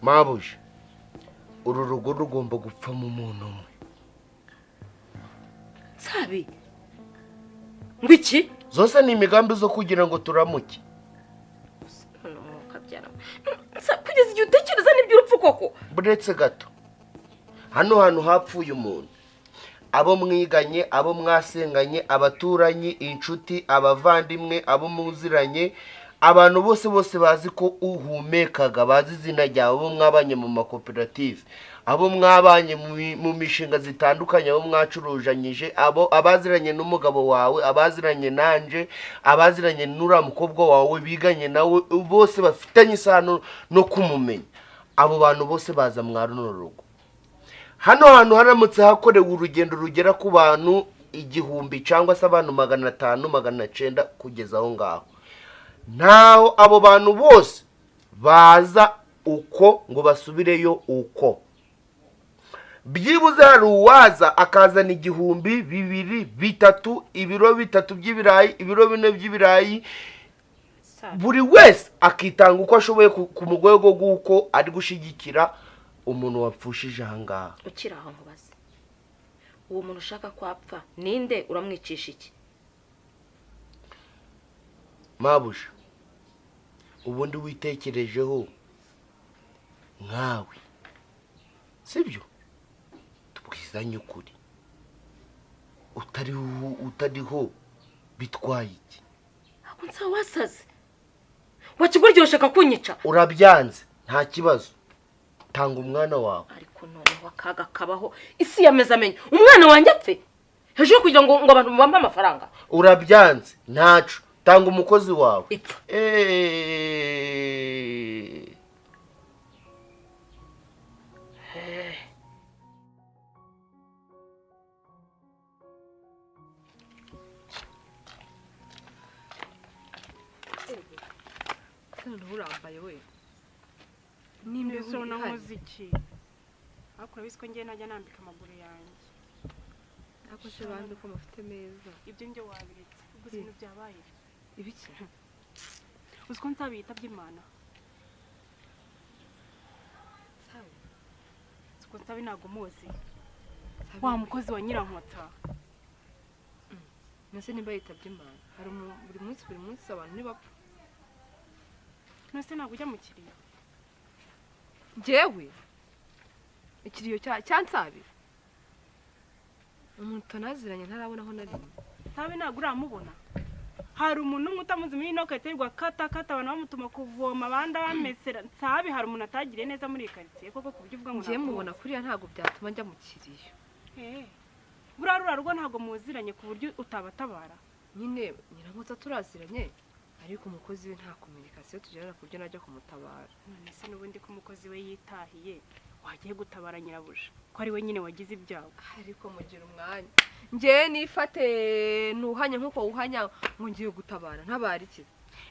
Mabuja, uru rugo rugomba gupfamo umuntu umwe. Nsabi, ngo iki? Zose ni imigambi zo kugira ngo turamuke. Noneho ukabyara. Kugeza igihe utekereza n'iby'urupfu koko? Buretse gato, hano hantu hapfuye umuntu, abo mwiganye, abo mwasenganye, abaturanyi, inshuti, abavandimwe, abo muziranye, abantu bose bose bazi ko uhumekaga, bazi izina ryawe, abo mwabanye mu makoperative, abo mwabanye mu mishinga zitandukanye, abo mwacuruzanyije, abo abaziranye n'umugabo wawe, abaziranye nanje, abaziranye n'uriya mukobwa wawe biganye nawe, bose bafitanye isano no kumumenya, abo bantu bose baza mwa runo rugo. Hano hantu haramutse hakorewe urugendo rugera ku bantu 1000 cyangwa se abantu 500, 900 kugeza aho ngaho, ntaho abo bantu bose baza uko ngo basubireyo uko. Byibuze hari uwaza akazana 1000, 2000, 3000, ibiro 3 by'ibirayi, ibiro 4 by'ibirayi, buri wese akitanga uko ashoboye ku mu rwego rw'uko ari gushyigikira umuntu wapfushije aha ngaha. Ukiri aho, nkubaze: uwo muntu ushaka ko apfa ninde? Uramwicisha iki? Mabuja, ubundi witekerejeho nkawe, sibyo? Tubwizanye ukuri, utariho utariho bitwaye iki? Ntabwo nsaba, wasaze wakigoryi, ushaka kunyica. Urabyanze, nta kibazo, tanga umwana wawe. Ariko noneho akaga kabaho, isi yameze amenyo, umwana wanjye apfe hejuru yo kugira ngo abantu bampe amafaranga. Urabyanze, ntaco, tanga umukozi wawe. Ipfa. Ese noneho urambaye we nimba Mbese ubona ihari? Nkoze iki? Ariko urabizi ko ngiye najya nambika amaguru yanjye. Ariko se bambi ko mufite meza? Ibyo njye wabiretse, ubwo uzi ibintu byabaye? Ibiki? Uzi ko Nsabi yitabye Imana? Nsabi? Uzi ko Nsabi, ntabwo muzi? Nsabi? Wa mukozi wa Nyirankota. Nase nimba yitabye Imana, hari buri munsi buri munsi abantu ntibapfa. None ntabwo ujya mu kiriyo? Njyewe ikiriyo cya Nsabi, umuntu tutanaziranye, ntarabonaho na rimwe. Nsabi ntabwo uramubona? Hari umuntu umwe utamuzi muri ino karitsiye? Kata kata abantu bamutuma kuvoma, abandi abamesera. Nsabi hari umuntu atagiriye neza muri iyi karitsiye koko, ku buryo uvuga ngo Njyewe ntabwo mubona kuriya ntabwo byatuma njya mu kiriyo. Eh, buriya ruriya rugo ntabwo muziranye ku buryo utabatabara? Nyine Nyirankotsa turaziranye, ariko umukozi we nta communication tugirana ku buryo najya kumutabara. None se n'ubundi ko umukozi we yitahiye, wagiye gutabara nyirabuja ko ari we nyine wagize ibyago? Ariko mugira umwanya, njyewe nifate ntuhanye nk'uko wuhanya ngo ngiye gutabara, ntabara iki?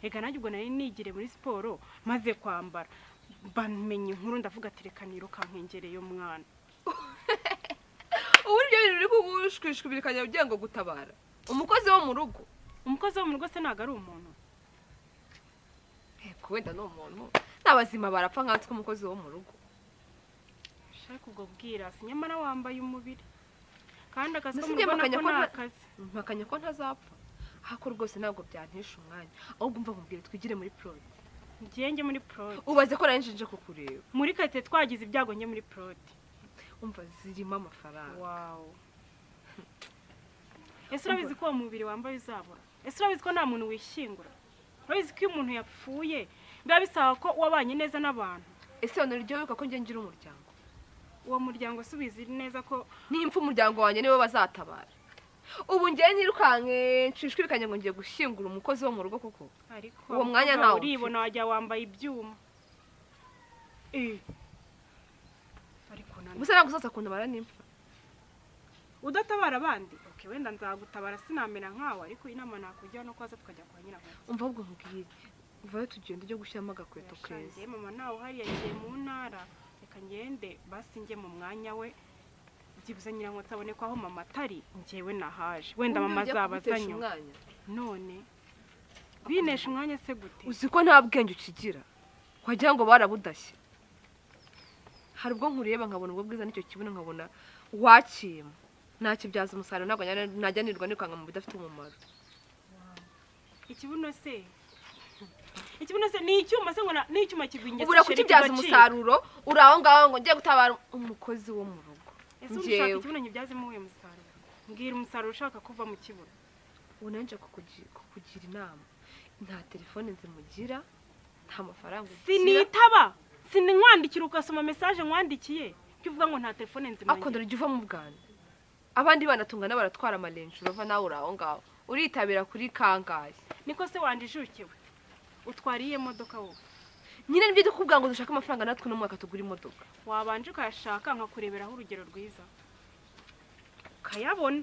Reka nanjye ubwo nari nigire muri siporo, maze kwambara bamenya inkuru, ndavuga ati reka nirukankengereye umwana. Ubu ibyo bintu uri kugushwishwibirikanya ugiye ngo gutabara umukozi wo mu rugo? Umukozi wo mu rugo se ntabwo ari umuntu? Yego, wenda ni umuntu, n'abazima barapfa, nkanswe umukozi wo mu rugo. Shaka ubwo bwirasi, nyamara wambaye umubiri kandi akazi ko Mbese mu njye rugo mpakanya nako ko ni akazi. Mpakanya ko ntazapfa, ariko rwose ntabwo byantesha umwanya. Ahubwo umva nkubwire, twigire muri prod. Ngiye njye muri prod? Ubaze ko nari nje kukureba. Muri karitsiye twagize ibyago, njye muri prod? Umva, zirimo amafaranga. Wow, ese urabizi ko uwo mubiri wambaye uzabura? Ese urabizi ko nta muntu wishyingura? Urabizi ko iyo umuntu yapfuye biba bisaba ko wabanye neza n'abantu? Ese none ryo wibuka ko njye ngira umuryango? Uwo muryango se ubizi neza ko Nimpfa umuryango wanjye nibo bazatabara. Ubu ngewe nirukanke nshishwirikanye ngo ngiye gushyingura umukozi wo mu rugo kuko Ariko uwo mwanya abakobwa ntawo uribona, wajya wambaye ibyuma. Eh. Ariko nani Gusa ntabwo uzaza kuntabara nimpfa? Udatabara abandi, okay, wenda nzagutabara, sinamera nkawe, ariko inama nakugira no kwaza tukajya kwa nyirankotsa. Umva, ahubwo nkubwire, vayo tugenda ujye gushyiramo agakweto keza. Yashangiye mama nawe uhari, yagiye mu ntara. Reka ngende basi njye mu mwanya we, byibuze Nyirankotsa abone ko aho mama atari njyewe nahaje. Wenda mama Ubundi ujya azaba kugutesha azanyuma. umwanya. None binesha umwanya se gute? Uzi ko nta bwenge ukigira, wagira ngo barabudashye. Hari ubwo nkureba nkabona ubwo bwiza n'icyo kibuno, nkabona wakima nakibyaza umusaruro. Ntabwo najya nirwa nirukanka mu bidafite umumaro. Ikibuno se, ikibuno se ni icyuma se? Ngo ni icyuma kigwa ingese. Ubura chéri, kukibyaza kigacika. umusaruro. Uri aho ngaho ngo ngiye gutabara umukozi wo mu rugo. Ese ubu ushaka Njyewe. ikibuno nkibyazemo uwuhe musaruro? Mbwira umusaruro ushaka kuva mu kibuno. Ubu nanjye kukugira inama, nta telefone nzimugira, nta mafaranga ugira. Sinitaba, sinkwandikira ugasoma message nkwandikiye? Cyo uvuga ngo nta telefone nzima Ariko dore ujya uva mu bwana, abandi bana tungana baratwara amarenji, urava nawe uri aho ngaho uritabira kuri kangahe? Niko se wanjijukiwe, utwara iyihe modoka wowe? Nyine nibyo ndikubwira ngo dushake amafaranga natwe uno mwaka tugura imodoka. Wabanje ukayashaka nkakureberaho urugero rwiza, ukayabona,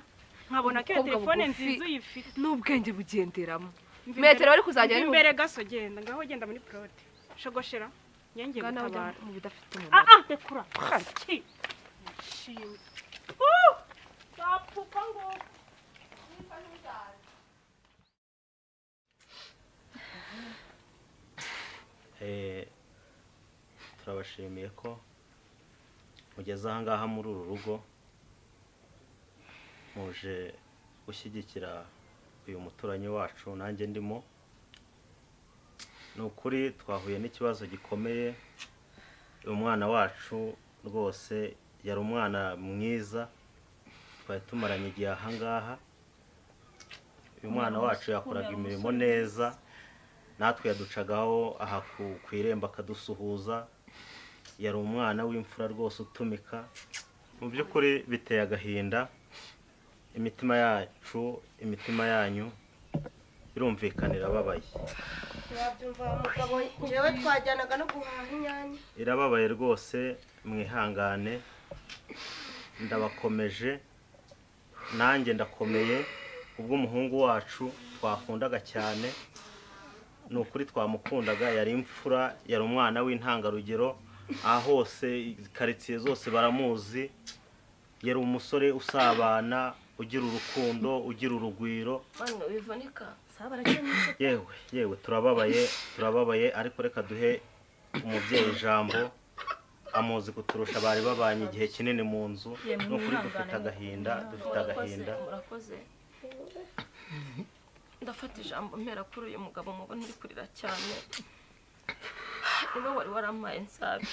nkabona ko iyo Umukobwa telefone bugufi. nziza uyifite. N'ubwenge bugenderamo. Mva Metero imbere- bari kuzajya mva ni imbere gaso, genda ngaho, genda muri porode shogoshera nyengeye Ngana ujya gutabara. mu bidafite Ah. umumaro. Ah, rekura ki. Nshimye. Zapfuka ngo. Turabashimiye ko mugeze aha ngaha muri uru rugo, muje gushyigikira uyu muturanyi wacu nanjye ndimo. Ni ukuri twahuye n'ikibazo gikomeye. Uyu mwana wacu rwose yari umwana mwiza, twari tumaranye igihe aha ngaha. Uyu mwana wacu yakoraga imirimo neza, natwe yaducagaho aha ku irembo akadusuhuza. Yari umwana w'imfura rwose utumika. Mu by'ukuri biteye agahinda, imitima yacu, imitima yanyu birumvikana irababaye. Wabyumva mugabo, njyewe twajyanaga no guhaha inyanya. Irababaye rwose, mwihangane, ndabakomeje, nanjye ndakomeye ubwo umuhungu wacu twakundaga cyane. Ni ukuri twamukundaga, yari imfura, yari umwana w'intangarugero, aha hose karitsiye zose baramuzi. Yari umusore usabana, ugira urukundo, ugira urugwiro. Mwana wivunika saba barakemutse. Yewe yewe, turababaye, turababaye, ariko reka duhe umubyeyi ijambo, amuzi kuturusha, bari babanye igihe kinini mu nzu. Yemwe, Ni ukuri mwihangane. dufite agahinda, dufite Murakoze. agahinda. Murakoze. Ndafata ijambo mpera kuri uyu mugabo mubona uri kurira cyane, niwe wari warampaye Nsabi.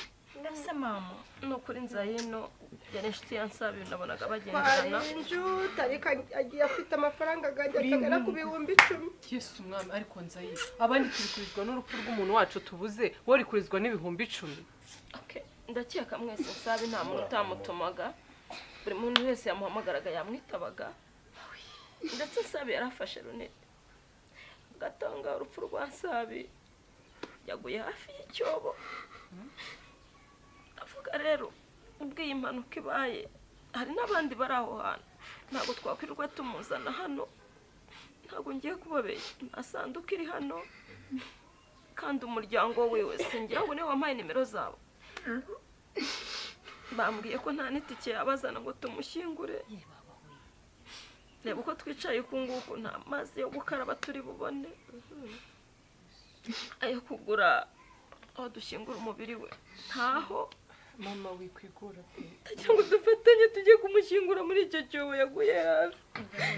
Ese mama? Ni ukuri Nzayino yari inshuti ya Nsabi, nabonaga bagenderana. Twari injuti, ariko agiye afite amafaranga akajya akagera ku 10,000. Yesu umwami! Ariko Nzayi, abandi turi kurizwa n'urupfu rw'umuntu wacu tubuze, wowe uri kurizwa n'10,000. Okay, ndakeka mwese Nsabi nta muntu utamutumaga, buri muntu wese yamuhamagaraga yamwitabaga. Ndetse Nsabi yarafashe runini agatanga. Urupfu rwa Nsabi, yaguye hafi y'icyobo. Avuga rero ubwo iyi mpanuka ibaye, hari n'abandi bari aho hantu, ntabwo twakwirirwa tumuzana hano. Ntabwo ngiye kubabeshya, nta sanduku iri hano, kandi umuryango wiwe singira ngo niwe wampaye nimero zabo, bambwiye ko nta n'itike yabazana ngo tumushyingure. Reba uko twicaye uku nguku, nta mazi yo gukaraba turi bubone, ayo kugura aho dushyingura umubiri we ntaho. Mama, wikwigura pe. Ndagira ngo dufatanye tujye kumushyingura muri icyo cyobo yaguye hafi.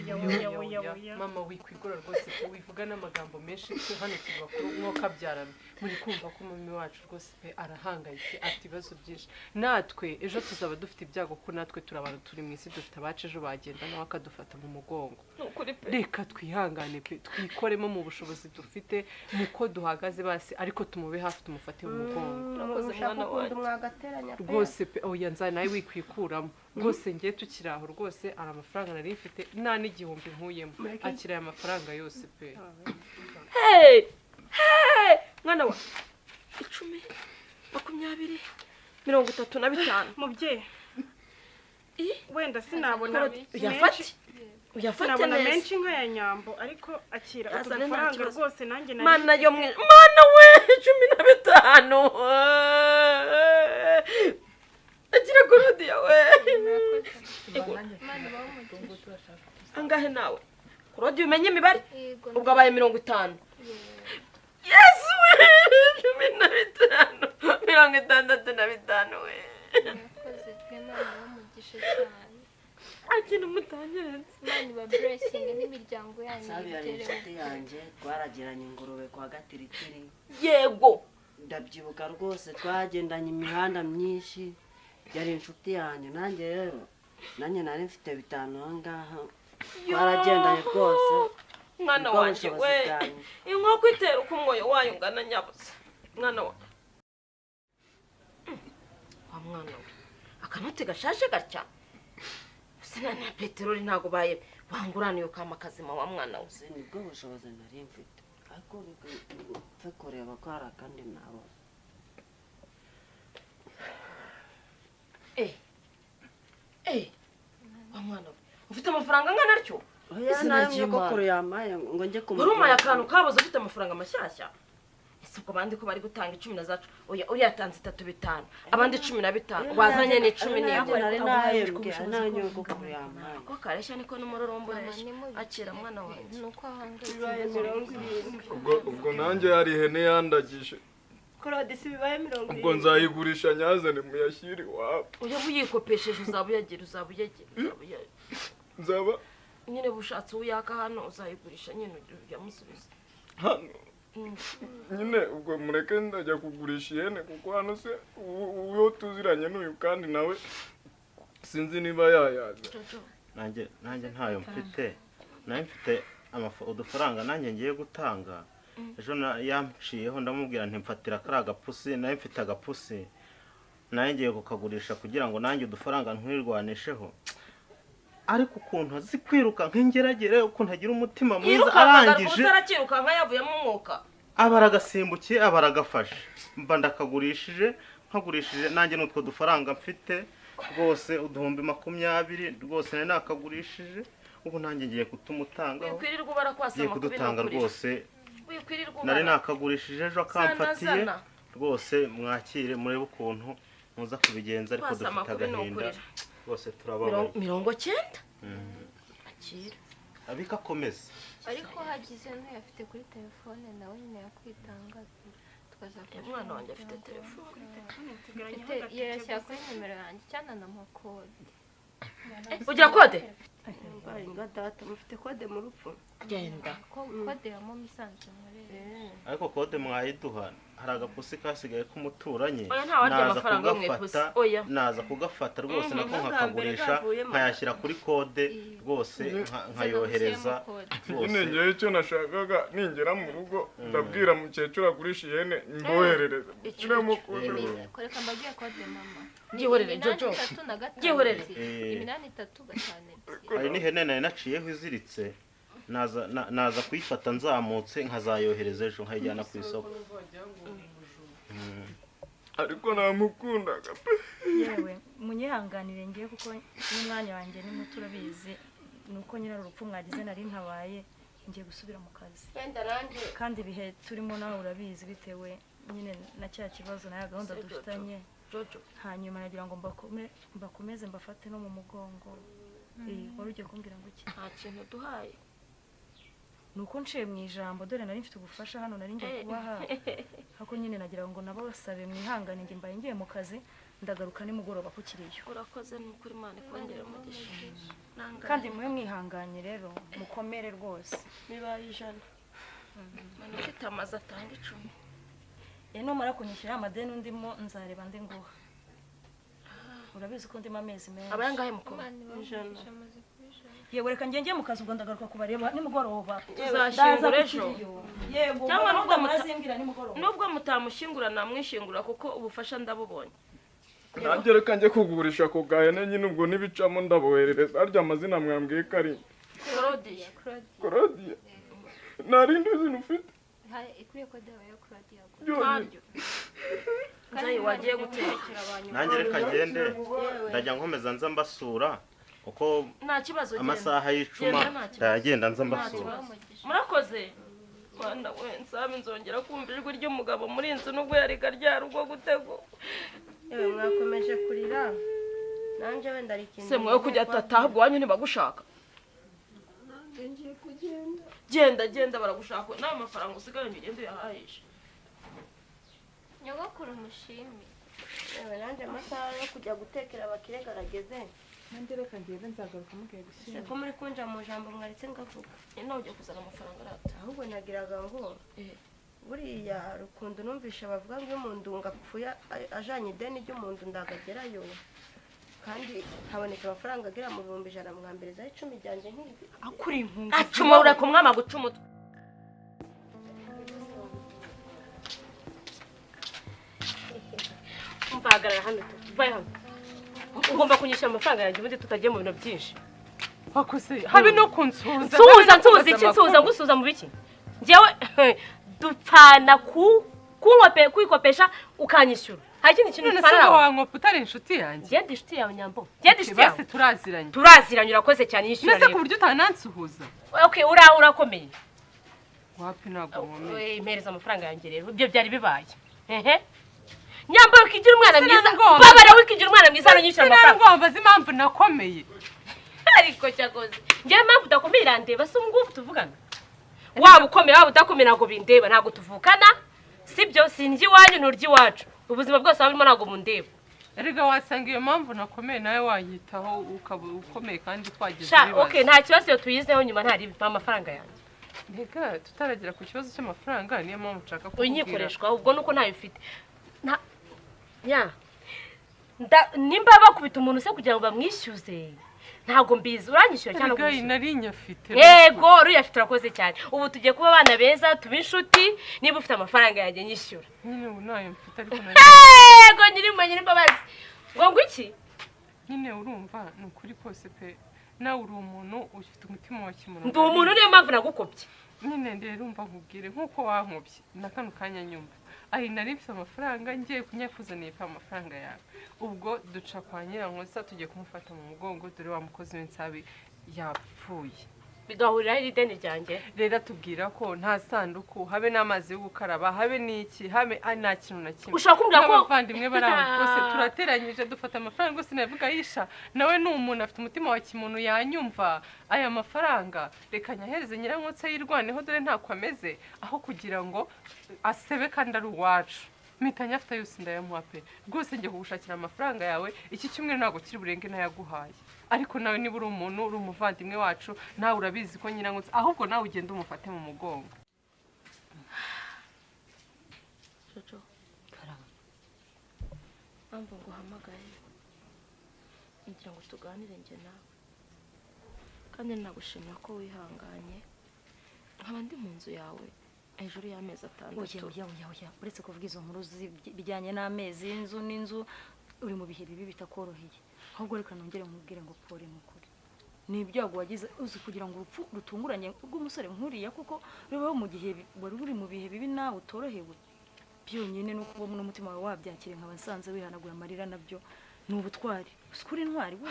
Oya, oya, oya, oya. Mama, wikwigura rwose pe, wivuga n'amagambo menshi. Twe hano turi bakuru mwuka byarame, muri kumva ko mummy wacu rwose pe arahangayitse, afite ibibazo byinshi. Natwe ejo tuzaba dufite ibyago, kuko natwe turi abantu, turi mu isi, dufite abacu ejo bagenda nawe akadufata mu mugongo. Ni ukuri pe. Reka twihangane pe, twikoremo mu bushobozi dufite, muko duhagaze basi, ariko tumube hafi, tumufate mu mugongo. Urakoze, Ushaka mwana ukuntu wanjye. mwagateranya pe. Rwose pe, oya nza nawe wikwikuramo rwose. Ngiye tukiri aho rwose, hari amafaranga nari mfite, nta n'igihumbi nkuyemo. Akira aya mafaranga yose pe. Hey! Hey! Mwana wa 10, 20, 35. Mubyeyi, Ih, wenda sinabona uyafate menshi, uyafate sinabona neza. menshi nk'aya Nyambo, ariko akira utu Yazane, nta dufaranga. kibazo. Rwose nanjye nari Mana yo mwe, mana we, 15! Akira Korodiya we. Ego. Angahe nawe Korodiya? Umenye imibare. Ubwo abaye 50. Yesu we, 15, 65 we. Murakoze pe, Imana ibamugishe cyane. Nta kintu mutanyeretse. Imana iba blessing n'imiryango yanyu. Sabi yari ibigereho. inshuti yanjye, twaragiranye ingurube kwa Gatiritiri. Yego. Ndabyibuka rwose, twagendanye imihanda myinshi, yari inshuti yanjye. Nanjye rero, nanjye nari mfite 5 aha ngaha, twaragendanye rwose. Mwana Nibwo wanjye bushobozi we. bwanjye. Inkoko itera uko umwoyo wayo ungana nyabusa. Mwana wa wa mwana we, akanoti gashaje gatya gusa na peteroli ntabwo baye wanguraniye ukama akazima wa mwana we. Se nibwo bushobozi nari mfite, ariko mfe kureba ko hari akandi nabona. Eh eh, wa mwana we, ufite amafaranga angana atyo? Oya, Izina nayo ry'Imana. nyogokuru yampaye ngo njye Wari umpaye kumugura. akantu kabuze, ufite amafaranga mashyashya. Ese ubwo abandi ko bari gutanga 10 na zacu? Oya, uriya yatanze 3 5, abandi 15, wazanye n'10 Nanjye nibura. nari nahembwe, nayo nyogokuru yampaye. Ko kareshya niko n'umururumba Mama, ureshya. nimubikire Akira mwana pe, wanjye. ni uko ahangayitse. Bibaye 70. Ubwo nanjye hari ihene yandagije. Claude, si bibaye mirongo Ubwo irindwi. nzayigurisha nyazane muyashyire iwabo. Uya uyikopesheje, uzaba uyagira, uzaba uyagira, uzaba uyagira. Nzaba Nyine bushatse uyaka hano, uzayigurisha nyine uyamusubiza. Hano nyine ubwo mureke ndajya kugurisha ihene, kuko hano se uwo tuziranye n'uyu, kandi nawe sinzi niba yayaza. Jojo. Nanjye ntayo mfite, nayo mfite udufaranga nanjye ngiye gutanga ejo. Yanciyeho ndamubwira nti mfatira kariya gapusi, nayo mfite agapusi, nayo ngiye kukagurisha kugira ngo nanjye udufaranga ntwirwanisheho. Ariko ukuntu azi kwiruka nk'ingeragere, ukuntu agira umutima mwiza, Yirukankaga arangije rwose, arakirukanka yavuyemo umwuka. Aba aragasimbukiye, aba aragafashe, mba ndakagurishije, nkagurishije nanjye n'utwo dufaranga mfite rwose, 20,000 rwose nari nakagurishije. Ubu nanjye ngiye kutumutangaho. Wikwirirwa ubara kwasa Ngiye amakuru. kudutanga rwose. Wikwirirwa Nari ubara. nakagurishije ejo akamfatiye. Zana, zana. Rwose mwakire murebe ukuntu muza kubigenza, ariko Kwasa dufite amakuru ni agahinda ukurira. rwose, turababaye. 90. Akira. Abika akomeze. Ariko hagize n'uyafite kuri telefone, nawe nyine yakwitanga tukazafasha. Umwana wanjye afite umuryango. telefone. Mfite, yashyira kuri nimero yanjye cyangwa na kode. Ugira kode? Mbaye nga data, mufite kode mu rupfu? Genda. Kode ya momo isanzwe nkoresha. Ariko kode mwayiduha, hari agapusi kasigaye k'umuturanyi. Oya, ntawarya Naza amafaranga yo mu ipusi. kugafata. Oya. Naza kugafata rwose nako N'ubwa mbere nkakagurisha, kavuyemo. nkayashyira kuri kode rwose, nkayohereza Nyine rwose. ngewe icyo nashakaga, ningera mu rugo ndabwira mukecuru agurisha ihene mboherereze mushyiremo kode. Reka mbabwiye kode mama. Byihorere, 83 Jojo. na 5 Byihorere. 2, 83 5 2. Hari n'ihene nari naciyeho iziritse, naza kuyifata nzamutse nkazayohereza ejo nkayijyana ku isoko. Ariko namukundaga pe. Yewe, munyihanganire ngiye kuko n'umwanya wanjye ni muto, urabizi. Ni uko nyine ari urupfu mwagize, nari ntabaye, ngiye gusubira mu kazi. Wenda nanjye. Kandi ibihe turimo nawe urabizi, bitewe nyine na cya kibazo na ya gahunda Se, Jojo. dufitanye. Jojo. Hanyuma nagira ngo mbakomeze mbafate no mu mugongo. Wari ugiye kumbwira ngo iki? Nta kintu duhaye. Ni uko nciye mu ijambo, dore nari mfite ubufasha hano nari ngiye kubaha, ariko nyine nagira ngo nabo basabe mwihangane, njye mbaye ngiye mu kazi, ndagaruka nimugoroba ku kiriyo. Urakoze, ni ukuri, Imana ikongera umugisha. Nangahe? Kandi mube mwihanganye rero, mukomere rwose. Bibaye 100. Umuntu ufite amazu atanga 10. Numara kunyishyura amadeni undimo, nzareba andi nguha. Urabizi ko ndimo amezi menshi. Aba yangahe mukoma? Imana ibamugisha, amaze kuba 100. Yewe, reka njye mu kazi, ubwo ndagaruka kubareba nimugoroba. Tuzashyingura Ndaza ku ejo. kiriyo. Yego. Cyangwa gahunda nubwo murazimbwira nimugoroba. Nubwo mutamushyingura namwishyingura, kuko ubufasha ndabubonye. Nanjye reka njye kugurisha ako gahene nyine, ubwo nibicamo ndaboherereza. Harya amazina mwambwiye ko ari Claudia. Claudia. Claudia, nta rindi zina ufite? Kuri iyo kode habayeho Claudia gusa. Byonyine. Nzayi wagiye guteka. Nanjye reka ngende, ndajya nkomeza nza mbasura uko Nta kibazo, genda. amasaha y'icuma. Genda, nta kibazo. Ndagenda nza Nta mbasura. kibazo. Murakoze. Mwana we, nsabe nzongera kumva ijwi ry'umugabo muri iyi nzu nubwo yariga ryari ubwo gutego. Yewe, mwakomeje kurira, nanjye wenda ari ikintu. Se mwe kujya tataha, ubwo wanyu ntibagushaka. Nanjye ngiye kugenda. Genda, genda, baragushaka. Nawe amafaranga usigaranye ugende uyahahishe. Nyogokuru mushimire. Yewe, nanjye amasaha yo kujya gutekera abakire garageze. Nanjye reka ngende, nzagaruka mugiye Se gushyingura. ko muri kunja mu jambo, mwaretse ngavuga? Nawe ugiye kuzana amafaranga arata. Ahubwo nagiraga ngo buriya rukundo numvishe bavuga ngo iyo umuntu ngo apfuye ajanye ideni ry'umuntu ndagagerayo, kandi haboneka amafaranga agera mu 100,000, mwamberezaho 10 ryanjye nk'ibi. Akuri inkunga. Acuma ureka umwama guca umutwe. Umva, hagarara hano tu vaye hano, ugomba kunyishyura amafaranga yanjye, ubundi tutagiye mu bintu byinshi. Wakoze habe no kunsuhuza. Nsuhuza nsuhuza iki? Nsuhuza ngusuhuza mu biki? Njyewe dupfana ku kunkope kwikopesha ukanyishyura, hari ikindi kintu None se dupfana ngo nawe? Wankopa utari inshuti yanjye? Ngende inshuti yawe, Nyambo, ngende inshuti yawe. Basi turaziranye. Turaziranye, urakoze cyane, yishyura. Nese ku Rero buryo utanansuhuza? Okay, ura urakomeye. Wapi, ntabwo nkomeye. Mpereza amafaranga yanjye rero, ibyo byari bibaye. Ehe, Nyambo, wikigira umwana mwiza. Sinangomba. Babara, wikigira umwana mwiza hano, nyishyura amafaranga. Sinangomba azi impamvu nakomeye. Ariko cyakoze njyewe impamvu udakomeye irandeba. Si ubu ngubu tuvugana, waba ukomeye waba udakomeye ntabwo bindeba, ntabwo tuvukana, sibyo? Sinjya iwanyu, nturya iwacu, ubuzima bwose waba urimo ntabwo bundeba. Erega wasanga iyo mpamvu nakomeye nawe wanyitaho ukaba ukomeye kandi twagize Sha, ibibazo. okay, nta kibazo, iyo tuyizeho nyuma ntari mpa amafaranga yanjye. Mbega tutaragera ku kibazo cy'amafaranga, niyo mpamvu nshaka kukubwira. Unyikoreshwa ubwo nuko ntayo ufite. Nta nya nimba bakubita umuntu se kugira ngo bamwishyuze, ntabwo mbizi. Uranyishyura cyangwa Erega iyi ntabwo? Nari nyafite. Yego, uruyafite, urakoze cyane. Ubu tugiye kuba abana beza, tuba inshuti. Niba ufite amafaranga yanjye, nyishyura. Nyine ubu ntayo mfite, ariko nari Yego, nyiri imbabazi ngo iki? Nyine urumva, ni ukuri kose pe, nawe uri umuntu ufite umutima wa kimuntu. Ndi umuntu, niyo mpamvu nagukobye. Nyine rero umva nkubwire, nk'uko wankubye na kano kanya nyumva ayi, nari mfite amafaranga ngiye kunyakuzaniye pe amafaranga yawe. Ubwo duca kwa Nyirankosa tugiye kumufata mu mugongo, dore wa mukozi w'insabi yapfuye. Bigahuriraho iri deni ryanjye. Rero atubwira ko nta sanduku, habe n'amazi yo gukaraba, habe n'iki, habe nta kintu na kimwe. Ushobora kumbwira ko- N'abavandimwe bari aho rwose turateranyije dufata amafaranga rwose. Navuga yisha nawe ni umuntu afite umutima wa kimuntu, yanyumva. Aya mafaranga reka nyahereze Nyirankotsa yirwaneho, dore ntako ameze, aho kugira ngo asebe kandi ari uwacu. Mpita nyafata yose ndayamuha pe. Rwose ngiye kugushakira amafaranga yawe, iki cyumweru ntabwo kiri burenge ntayaguhaye. Ariko nawe niba uri umuntu, uri umuvandimwe wacu, nawe urabizi ko Nyirankotsa, ahubwo nawe ugende umufate mu mugongo. Jojo, mpamvu nguhamagaye ngira ngo tuganire njye nawe, kandi nagushimira ko wihanganye nkaba ndi mu nzu yawe hejuru y'amezi Oya. 6. Oya, oya, oya, uretse kuvuga izo nkuru bijyanye n'amezi y'inzu n'inzu, uri mu bihe bibi bitakoroheye. Ahubwo reka nongere nkubwire ngo pole, ni ukuri ni ibyago wagize. Uzi kugira ngo urupfu rutunguranye rw'umusore nk'uriya kuko rubaho mu gihe wari uri mu bihe bibi nawe utorohewe, byonyine no kuba n'umutima wawe wabyakiriye nkaba nsanze wihanaguye amarira, nabyo ni ubutwari. Uzi ko uri intwari we?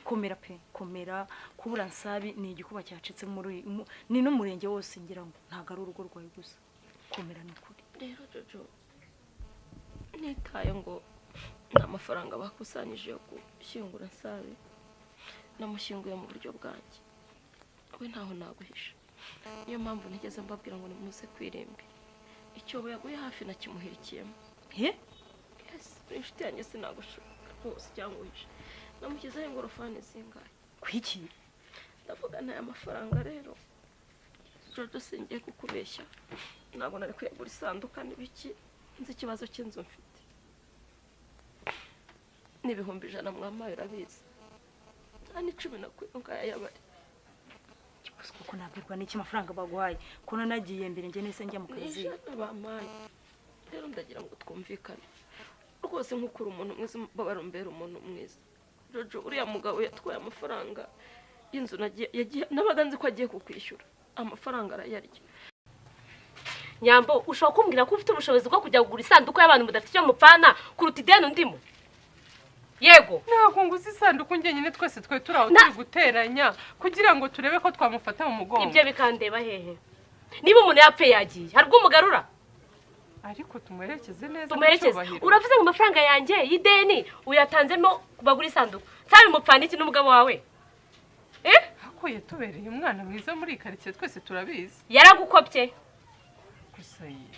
Komera pe, komera. Kubura Nsabi ni igikuba cyacitse muri ni n'umurenge wose, ngira ngo ntabwo ari urugo rwawe gusa. Komera, ni ukuri. Rero Jojo, nitaye ngo ni amafaranga bakusanyije yo gushyingura Nsabi, namushyinguye mu buryo bwanjye, we ntaho naguhisha. Niyo mpamvu ntigeze mbabwira ngo nimuze kwirimbi. Icyobo yaguye hafi nakimuhirikiyemo. He? Yes, uri inshuti yanjye, sinagushuka rwose cyangwa uhishe. Namushyizeho ingorofani zingahe? Kwiki? Ndavuga ntaya mafaranga rero, Jojo, singiye kukubeshya, ntabwo nari kuyagura isanduka n'ibiki, nzi ikibazo cy'inzu mfite n'100,000 mwampaye, urabizi, nta n'icumi nakuye ngayayabari. Kuko nabwirwa n'iki amafaranga baguhaye ko nanagiye mbere njye nese njya mu Ni kazi? 100 bampaye. Rero ndagira ngo twumvikane rwose, nk'uko uri umuntu mwiza, mbabara umbera umuntu mwiza. Jojo, uriya mugabo yatwaye amafaranga y'inzu, nagiye yagiye nabaga nzi ko agiye kukwishyura amafaranga, arayarya. Nyambo, ushobora kumbwira ko ufite ubushobozi bwo kujya kugura isanduku y'abantu mudafite icyo mupfana kuruta ideni undimo? Yego. Ntabwo nguze isanduku njyenyine, twese twe turi aho turi guteranya kugira ngo turebe ko twamufata mu mugongo. Ibyo bikandeba hehe? Niba umuntu yapfuye yagiye, hari ubwo umugarura? Ariko tumuherekeze neza mu Tumuherekeze. cyubahiro. Uravuze ngo amafaranga yanjye y'ideni uyatanzemo bagura isanduku. Nsabe mupfana iki n'umugabo wawe, eh? Ako yatubereye umwana mwiza muri iyi karitsiye, twese turabizi. Yaragukopye. Gusa ye.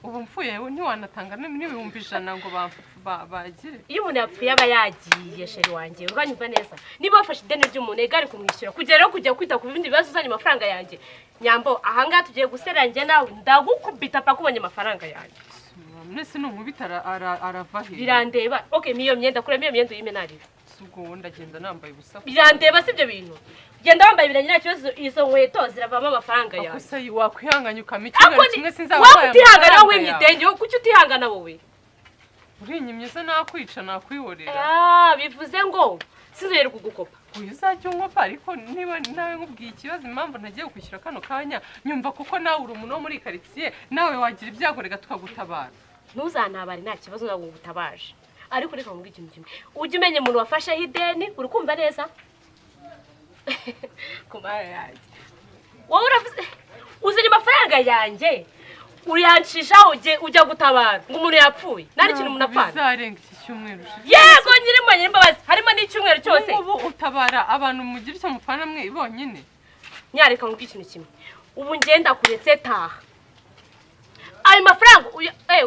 Ubu mfuye ntiwanatanga n'100,000 ngo bagire. Iyo umuntu yapfuye aba yagiye, chéri wanjye, uranyumva neza? Niba wafashe ideni ry'umuntu, egare kumwishyura, kugera rero kujya kwita ku bindi bibazo uzanye amafaranga yanjye. Nyambo, ahangaha tugiye gusera njye nawe, ndagukubita paka ubonye amafaranga yanjye. Mwese nunkubita arava he? Birandeba. Okay, miyo myenda, kuramo iyo myenda uyime narira. Si ubwo wowe ndagenda nambaye ubusa? Birandeba si ibyo bintu. Genda wambaye ibirenge, nta kibazo. Izo nkweto ziravamo amafaranga yawe. Gusa wakwihanganya ukama Ako icyumweru ni kimwe, sinzaba wowe mbaye utihangana, wowe amafaranga wimye yawe. idenge, wowe kuki utihangana wowe? Urinyimye se nakwica, nakwihorera. Ah, bivuze ngo sinzongere kugukopa. Uyu uzajya unkopa, ariko niba nawe nkubwiye ikibazo, impamvu ntagiye kwishyura kano kanya, nyumva, kuko nawe uri umuntu wo muri karitsiye, nawe wagira ibyago reka tukagutabara. Ntuzantabare, nta kibazo, ntabwo ngutabaje, ariko reka nkubwire ikintu kimwe: ujye umenya umuntu wafasheho ideni. Uri kumva neza? Ku mara yanjye, wowe uravuze uzanye amafaranga yanjye, uyancishaho, ujya gutabara ngo umuntu yapfuye, nta n'ikintu umuntu apfana. Bizarenga iki cyumweru ushize. Yego, nyirimo nyir'imbabazi, harimo n'icyumweru cyose. Ubu utabara abantu mugira icyo mupfana mwe bonyine. Nyareka nkubwire ikintu kimwe: ubu ngenda kuretse, taha. Ayo mafaranga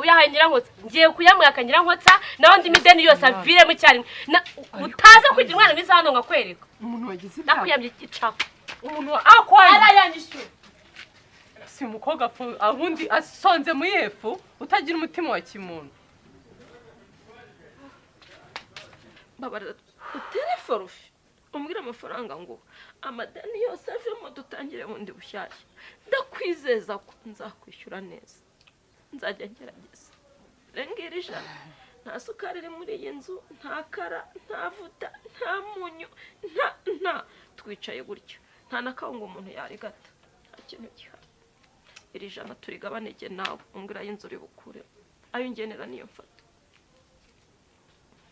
uyahaye Nyirankotsa, ngiye kuyamwaka Nyirankotsa, nawe andi mideni yose aviremo icyarimwe. Utaza kugira umwana mwiza hano nkakwereka. Umuntu wagize ibyago. Nakuyamye icaho. Umuntu akwaye. Arayanyishyura. Si umukobwa abundi asonze mu yefu, utagira umutima wa kimuntu. Mbabarira utere forufe, umbwire amafaranga ngo amadeni yose avemo, dutangire bundi bushyashya. Ndakwizeza ko nzakwishyura neza, nzajya ngerageza. Renga iri jana, nta sukari iri muri iyi nzu, nta kara, nta vuta, nta munyu, nta twicaye gutyo, nta na kawunga umuntu yarigata, nta kintu gihari. Iri jana turigabane jye nawe, umbwire ay'inzu uri bukure, ayo ungenera niyo mfata.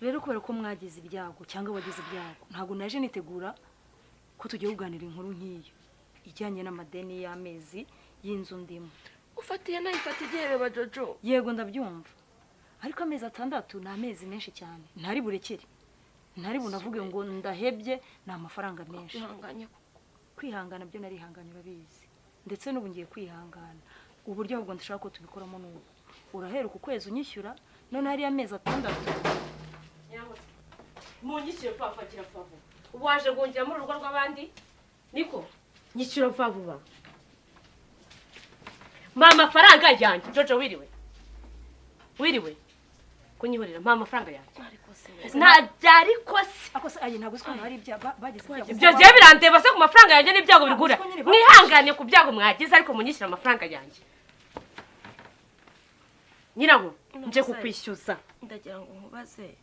Rero kubera ko mwagize ibyago cyangwa wagize ibyago, ntabwo naje nitegura ko tugiye kuganira inkuru nk'iyo ijyanye n'amadeni y'amezi y'inzu ndimo. Ufatiye nayifata igihebeba, Jojo. Yego, ndabyumva, ariko amezi 6 ni amezi menshi cyane. Ntari burekere, ntari bunavuge ngo ndahebye, ni amafaranga menshi. Kwihanganye. Kwihangana byo narihanganye, urabizi, ndetse n'ubu ngiye kwihangana. Uburyo ahubwo ndashaka ko tubikoramo n'ubu, urahera uku kwezi unyishyura, none hariya amezi 6. Munyishyure vuba vuba, gira vuba vuba. Ubu waje guhungira muri urugo rw'abandi, niko? Nyishyura vuba vuba, mpa amafaranga yanjye. Jojo, wiriwe, wiriwe kunyihorera, mpa amafaranga yanjye. Nta byariko se. Ako se ayi, ntabwo uzi ko hano hari ibyago, bagize ibyago? Ibyo gihe birandeba se? Ku mafaranga yanjye n'ibyago bigura? Mwihangane ku byago mwagize, ariko munyishyure amafaranga yanjye. Nyiraho nje kukwishyuza. Ndagira ngo nkubaze,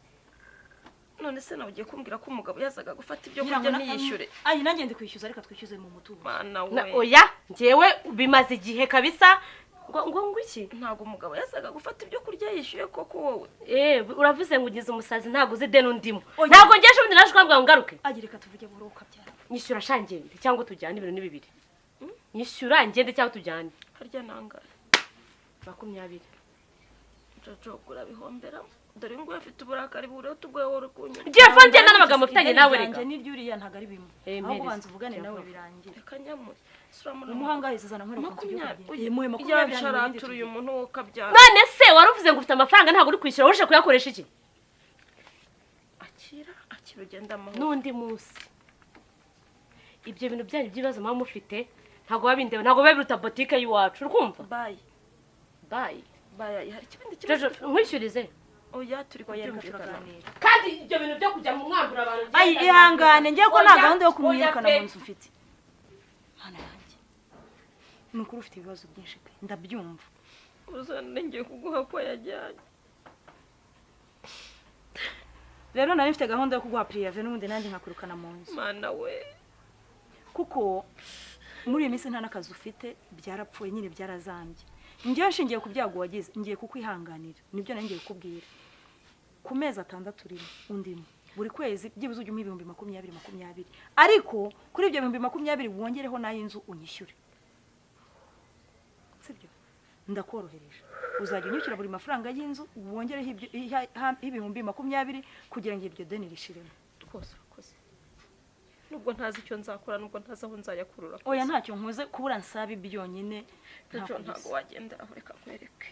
none se nawe ugiye kumbwira ko umugabo yazaga gufata ibyo Ngira ngo kurya ntiyishyure? Ayi, nanjye ndi kwishyuza, reka twishyuze mu mutuzo. Mana we! Oya, njyewe bimaze igihe kabisa. Ngo iki? Ntabwo umugabo yazaga gufata ibyo kurya yishyuye koko wowe? Eh, uravuze ngo ugize umusazi, ntabwo uzi ideni undimo. Ntabwo ngeje ubundi naje ukambwira ngo ngaruke. Ayi, reka tuvuge buhoro, ukabyara. Nyishyura sha ngende cyangwa tujyane, ibintu ni bibiri. Nyishyura ngende cyangwa tujyane. Harya nangahe? 20. Jojo, urabihomberamo. Dore nguyu afite uburakari buruta ubwo wowe uri kunyuma. Ngiye fa ngenda n'amagambo mfitanye nawe reka. Ideni ryanjye n'iry'uriya ntabwo ari bimwe. Eh, Ahubwo mpereza. banza uvugane nawe birangire. Reka nyamure. Suramuna. Umuhangahe zana nkwereka ukuntu tugiye 20. kugenda. Muhe 20 hanyuma ibindi Yansharatura uyu muntu wo kabyara. None se wari uvuze ngo ufite amafaranga, ntabwo uri kwishyura, uje kuyakoresha iki? Akira, akira, ugenda amahoro. N'undi munsi ibyo bintu byanyu by'ibibazo muba mufite ntabwo biba bindeba, ntabwo biba biruta botike y'iwacu, uri kumva? Bayi. Bayi. Bayi, hari ikindi kibazo? Jojo, nkwishyurize. Oya, turi Oya, reka kubyumvikana. turaganira. Kandi ibyo bintu byo kujya mu mwambura abantu. Ayi, ihangane, ngiye ko nta Oya, gahunda yo oya kumwirukana pe. mu nzu mfite. Mana yanjye, ni ukuri ufite ibibazo byinshi pe, ndabyumva. Uzana ngiye kuguha ko yajyanye. Rero nari mfite gahunda yo kuguha préavis n'ubundi nanjye nkakwirukana mu nzu. Mana we! Kuko muri iyi minsi nta n'akazi ufite, byarapfuye nyine, byarazambye. Ngewe nshingiye ku byago wagize, ngiye kukwihanganira, nibyo nari ngiye kukubwira. Ku mezi 6 urimo undimo, buri kwezi byibuze ujye umuha 20,000 20, ariko kuri ibyo 20,000 wongereho n'ay'inzu unyishyure, sibyo? Ndakorohereje, uzajya unyishyura buri mafaranga y'inzu wongereho 20,000 kugira ngo iryo deni rishiremo. Rwose urakoze. Nubwo ntazi icyo nzakora, nubwo ntazi aho nzayakurura. Oya, ntacyo nkoze kubura nsabi byonyine. Jojo, Ntako ntabwo bisa. wagendera aho, reka nkwereke.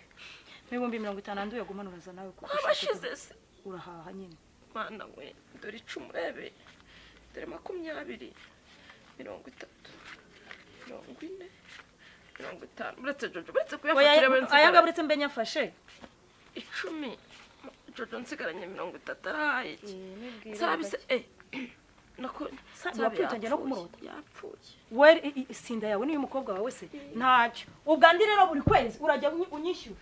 50,000 anduye gumana, uraza nawe kuko Wabashize se? Urahaha nyine. Mana we, dore 10, urebe, dore 20, 30, 40, 50. Uretse Jojo, uretse kuyafata. Oya, Urebe aya nsigaranye. ngaburetse mbe nyafashe. 10, Jojo, nsigaranye 30, arahaye iki? Nsabi se, nako Sabi wapfuye, utangiye no kumurota. Yapfuye. We sinda yawe niyo umukobwa wawe se ntacyo. Ubwo andi rero buri kwezi urajya unyishyura.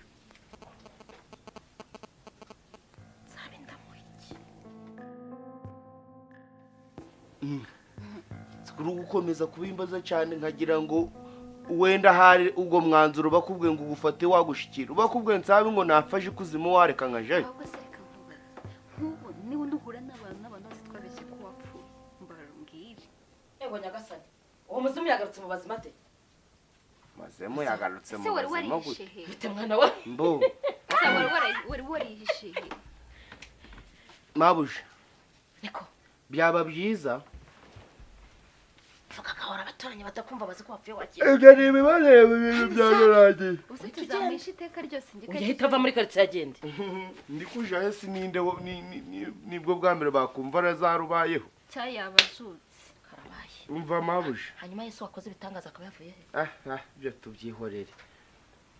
Nsabi ndamuha iki? Uri gukomeza kubimbaza cyane nkagira ngo wenda hari ubwo mwanzuro bakubwiye ngo ugufate wagushikira, bakubwiye nsabe ngo nafashe ikuzimu wareka nkajayo. Ahubwo se reka nkubaze, nk'ubu niba duhura n'abantu bose twabeshye ko wapfuye, mbarira. Yego nyagasani, uwo muzimu yagarutse mu bazima ate? Mazemo yagarutse Ese mu wari bazima warihishe gute? he? Bite mwana we? Mbo. Ese wari warihishe he? Mabuje. Niko. Byaba byiza. Vuga gahora, abaturanyi batakumva, bazi ko wapfuye wagiye. Ibyo ni ibibareba, ibintu byararangiye. Ubuse tuzamwisha iteka ryose njye? Ujya ava muri karitsiye agende. Ndi kujayo sininde nibwo bwa mbere bakumva arazarubayeho. Cyayaba azutse. Karabaye. Umva mabuje. Hanyuma Yesu wakoze ibitangaza akaba yavuye he? Ah ah, ibyo tubyihorere.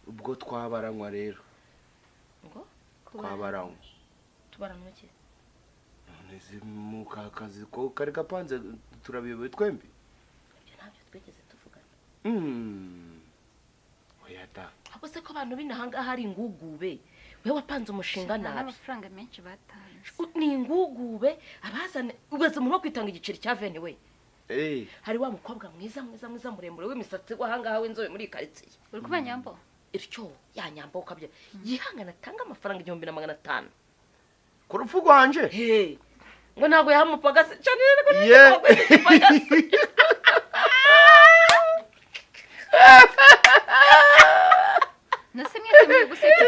Ubwo twabaranywa rero. Ngo? Twabaranywa. Tubaranwa iki? None se mu kazi ko kari gapanze turabiyobewe twembi? Ibyo ntabyo twigeze tuvugana. Oya da. Ahubwo se ko abantu b'inahangaha ari ingugube, we wapanze umushinga Nta nabi. n'amafaranga menshi batanze. Ni ingugube abazana, ubaze umuntu wo kwitanga igiceri cya 20 we. Hari wa mukobwa mwiza mwiza mwiza muremure w'imisatsi w'ahangaha w'inzobe muri iyi karitsiye. Uri kuba Nyambo? Ityo ya Nyambo ukabya yihangana atanga amafaranga 1500. Ku rupfu rwanje? He. Ngo ntabwo yahamupagase cyane rero. Ye. Ntabwo. Nase mwese muri guseka?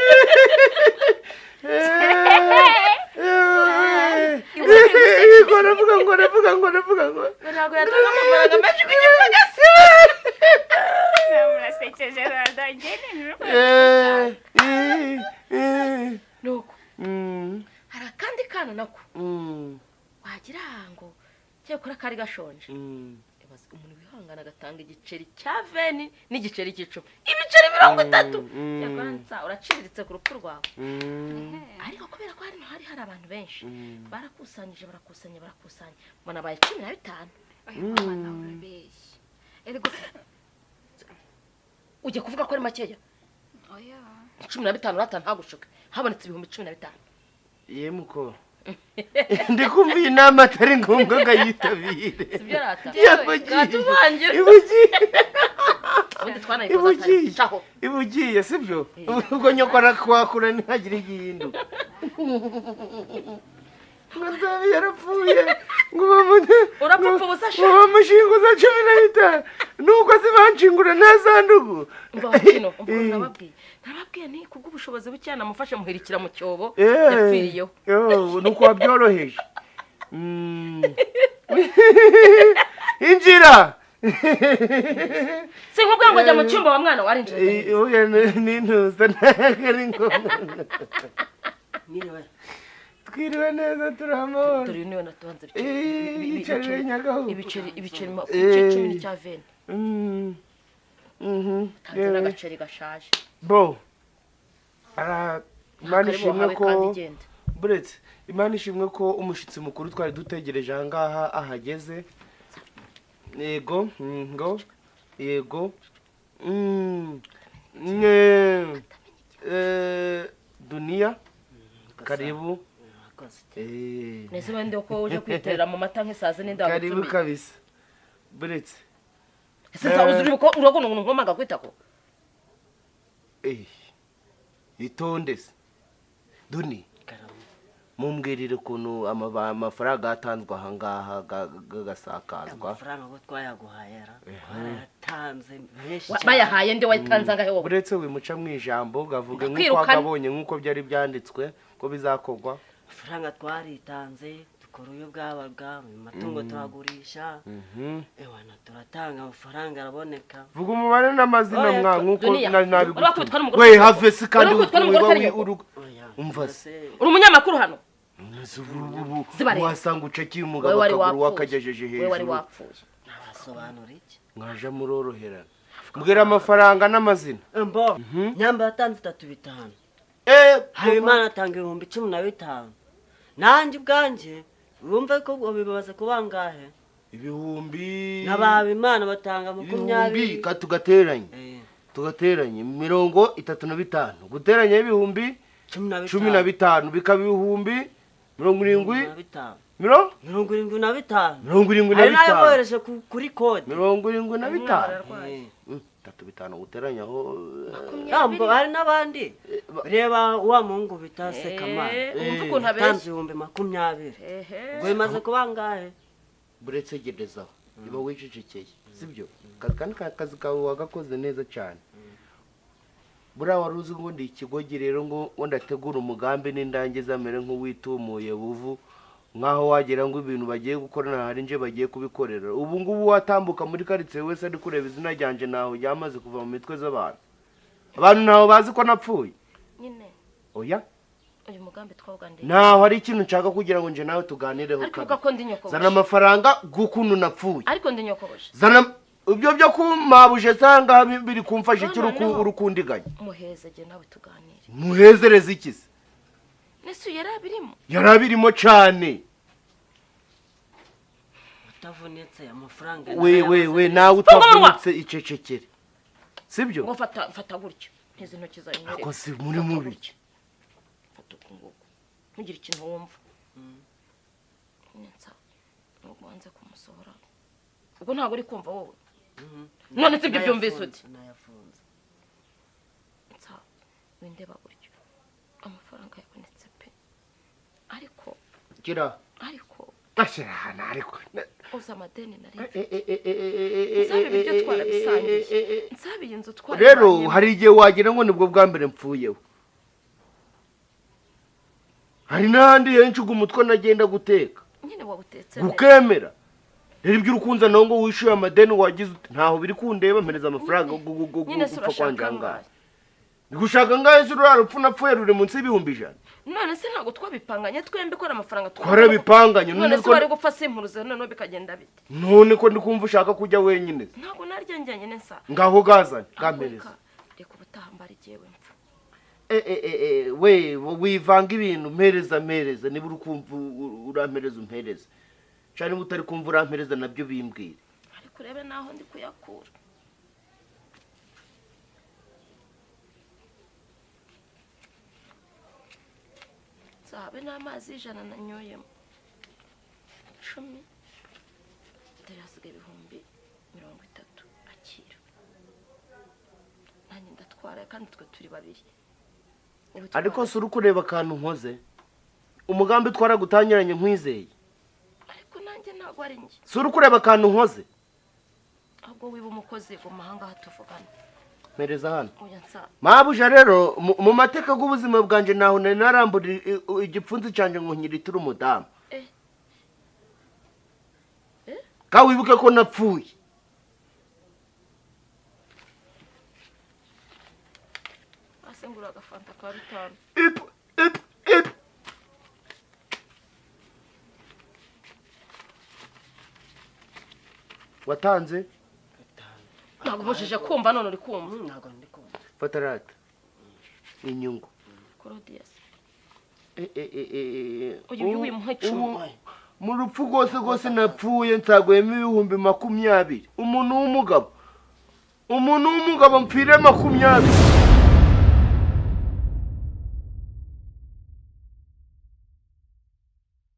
Ngo aravuga, ngo aravuga, ngo aravuga ngo Ngo ntabwo yatanga amafaranga menshi ku gipagasi. Murasekeje rada, njye ni Nuko hari akandi kana nako wagira ngo cyakora kari gashonje. Ibaze umuntu wihangana agatanga igiceri cya 20 n'igiceri cy'10, ibiceri 30. Cyakora nsa uraciriritse ku rupfu rwawe, ariko kubera ko hano hari abantu benshi, barakusanyije, barakusanya, barakusanya, mbona abaye 15. Oya mama, nawe urabeshya erega. Ujya kuvuga ko ari makeya? Oya. 15 rata, ntagushuke, habonetse 15,000. Ye muko, ndi kumva iyi nama atari ngombwa ngo ayitabire. Sibyo rata? Yavugiye. Katuvangira. Ibugiye. Ubundi twanayikoze Ibugiye. atari caho. Ibugiye sibyo? Ubwo nyoko arakwakura ntihagire igihinduka, ngo nzabe yarapfuye ngo bamune. Urapfa ubusa sha. Ngo bamushinguza 15, nuko se banshingura nta sanduku. Umva kino, umva, nababwiye nti kubw'ubushobozi buke namufashe muhirikira mu cyobo yapfiriyeho. Yo, nuko wabyoroheje. Injira. Sinkubwira ngo jya mu cyumba wa mwana warinjira? Oya, nintuza ntabwo ari ngombwa. Mwiriwe. Twiriwe neza, turi amahoro. Dore uyu niwe natubanze. Yicarire nyagahu. Ibiceri 10 n'icya 20. Tanze n'agaceri gashaje. Bo ara Imana Karibu ishimwe wahawe ko kandi genda. Buretse, Imana ishimwe ko umushyitsi mukuru twari dutegereje aha ngaha ahageze. Yego, ngo yego. Duniya, karibu. Nese wende ko uje kwiterera mu mata nk'isazi n'inda Karibu. Wagutumiye. Kabisa, buretse. Ese nsabuze uri ko urabona umuntu nkomaga kwitako? Itonde se Duni, mumbwirire ukuntu amafaranga yatanzwe aha ngaha gagasakazwa. Amafaranga ko twayaguhaye ra, twarayatanze menshi. Bayahaye nde? Wayitanze angahe wowe? Uretse wimuca mu ijambo, gavuge nk'uko Ndakwirukana. wagabonye, nk'uko byari byanditswe ko bizakorwa. Amafaranga twaritanze. Dukora uyo bwabaga, mu matungo turagurisha. Ewana, turatanga amafaranga araboneka. Vuga umubare n'amazina. Oya, Mwa nk'uko Duniya, nari nabigutumye. urakubitwa n'umugore We utari have se kandi. Urakubitwa n'umugore utari nyoko. Umva se. Uri umunyamakuru hano? Ubu Zibareba. wasanga ucakiye umugabo Wowe wari akaguru wapfuye. wakagejeje Wowe wari hejuru. wapfuye. Nabasobanura iki? Mwaje muroroherana, mbwira amafaranga n'amazina. Mbo nyamba yatanze itatu bitanu. Habimana atanga 15,000. Nanjye ubwanjye wumve ko ubwo bibaza kuba angahe? Ibihumbi N'aba Habimana batanga ibihumbi 20. Ka tugateranye, tugateranye 35 guteranya ibihumbi 15 bikaba 70,000. Na bitanu. 75. 75. Hari n'ayo bohereje kuri kode. 75. Tatu bitanu guteranyaho. Yambo, hari n'abandi, reba wa muhungu bita Sekamana. Wumva ukuntu abeshya. Yatanze 20,000. Ubwo bimaze kuba angahe? Buretse gerezaho, iba wicecekeye, sibyo? Kandi ka kazi kawe wagakoze neza cyane. Buriya wari uzi ngo ndi ikigogi rero, ngo ndategura umugambi n'indangiza amere nk'uwitumuye buvu, nk'aho wagira ngo ibintu bagiye gukora hari nje bagiye kubikorera. Ubu ngubu watambuka muri karitsiye wese ari kureba izina ryanjye, ntaho ryamaze kuva mu mitwe z'abantu. Abantu ntaho bazi ko napfuye. Nyine. Oya. Uyu mugambi twawuganiriye. Ntaho hari ikintu nshaka kugira ngo nje nawe tuganireho. Ariko Kabiri. uvuga ko ndi nyokobuje. Zana amafaranga bw'ukuntu napfuye. Ariko ndi nyokobuje. Zana ibyo byo kumabuje sanga biri kumfasha iki? Noneho- Urukundiganya. Muheze jye nawe tuganire. Muhezereze iki se? Nese uyu yari abirimo? Yari abirimo cyane. Utavunitse amafaranga. We we we, nawe Funga umunwa! utavunitse, icecekere, sibyo? Ngo fata, fata gutya, ntizi ntoki zawe nyereke. Ako si muri mubi. Fata uku nguku, ntugire ikintu wumva nyine. Nsa nubwo wanze kumusohora, ubwo ntabwo uri kumva wowe. None si ibyo byumvise ute? Nayafunze. Nsa windeba gutyo, amafaranga yabonetse pe, ariko Gira. Ariko Ashyira ahantu, ariko uzi amadeni nari mfite? Nsaba ibiryo twarabisangiye, nsaba iyi nzu Rero twarabisangiye. hari igihe wagira ngo nibwo bwa mbere mpfuyeho. Hari n'ahandi henshi ubwo umutwe nagenda guteka. Nyine wawutetse neza. Gukemera rero ibyo urukunza nawe ngo wishyuye amadeni wagize ute, ntaho biri kundeba. Mpereza amafaranga Nyine se gupfa urashaka kwanje angahe? angahe? Gushaka angahe se? Ruriya rupfu napfuye ruri munsi y'100,000. None se ntabwo twabipanganye twembi ko ari amafaranga Twarabipanganye, None none se ko- wari gupfa simpuruze, noneho bikagenda bite? None ko ndi kumva ushaka kujya wenyine se? Ntabwo narya njyanyine nsa. Ngaho gazane, gampereza. Reka ubutaha mbara igihe mpfa. We wivanga ibintu, mpereza, mpereza. Niba uri kumva urampereza, umpereza cyane. Niba utari kumva urampereza, nabyo bimbwire. Ariko urebe naho ndi kuyakura. Nzabe n'amazi 100 nanyoyemo 10, dore hasigaye 30,000. Akira, nanjye ndatwara kandi twe turi babiri. Niba utwara- Ariko si uri kureba akantu nkoze? Umugambi twaragutangiranye nkwizeye. Ariko nanjye ntabwo ari njye. Si uri kureba akantu nkoze? Ahubwo wiba umukozi, guma ahangaha tuvugane. Mpereza hano. Oya nsa. Mabuja, rero mu mateka y'ubuzima bwanjye ntaho nari narambura igipfunsi cyanjye ngo nkiriture umudamu. Kandi wibuke ko napfuye. Hasi ngura agafanta ka 5. Ipu ipu ipu. Watanze? Ntabwo ubujije kumva, none uri kumva? Ntabwo ndi kumva. Fata rata inyungu. Claudius. Uyu Uyu wimuha 10. Mu rupfu rwose rwose napfuye nsaguyemo 20,000. Umuntu w'umugabo, umuntu w'umugabo mpfire 20.